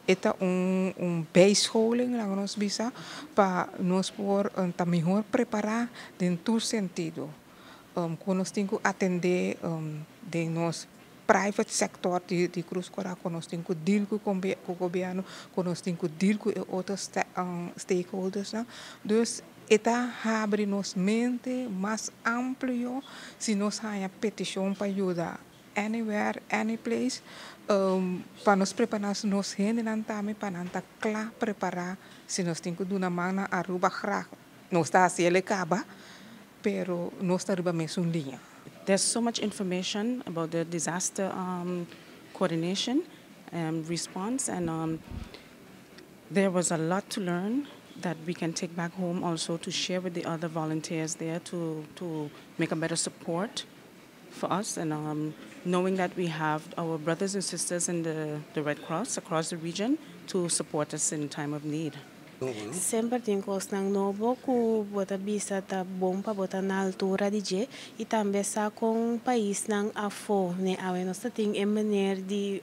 E ta un bijscholing, laga nos bisa, pa nos por ta mihor prepara den tur sentido. Cu nos tin cu atende den nos private sector di Cruz Cora, cu nos tin cu deal cu gobierno, cu nos tin cu deal cu e otro stakeholdersnan. Dus e ta habri nos mente mas amplio si nos haya peticion pa yuda anywhere, any place, pa nos prepara nos hendenan tambe pa nan ta cla prepara si nos tin cu duna man na Aruba graag. Nos ta haci el caba, pero nos ta riba mesun liña. There's so much information about the disaster coordination and response, and there was a lot to learn that we can take back home also to share with the other volunteers there to make a better support for us, and knowing that we have our brothers and sisters in the Red Cross across the region to support us in time of need. Semper tin cosnan nobo cu bo ta bisa ta bon pa bo ta na altura di dje y tambe sa con paisnan afo, ne? Awe nos tin e meneer di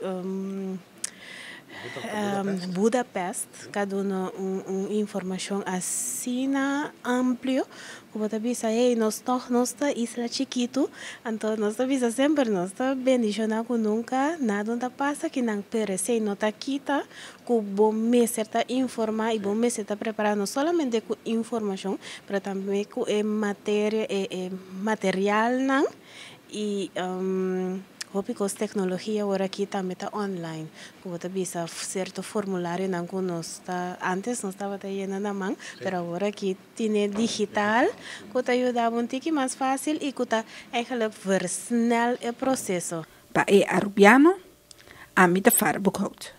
Budapest, cu a duna un informacion asina amplio cu bo ta bisa, hey, nos toch nos ta isla chikito, anto nos ta bisa semper nos ta bendiciona cu nunca nada no ta pasa akinan, pero esey no ta kita cu bo mester ta informa y bo mester ta prepara no solamente cu informacion, pero tambe cu e materia e materialnan y hopi cos tecnologia awor aki tambe ta online, cu bo ta bisa cierto formularionan cu nos ta antes nos tabata yena na man, pero awor aki tin digital cu ta yuda un tiki mas facil y cu ta eigenlijk versnel e proceso. Pa e Arubiano, ami ta Farah Boekhout.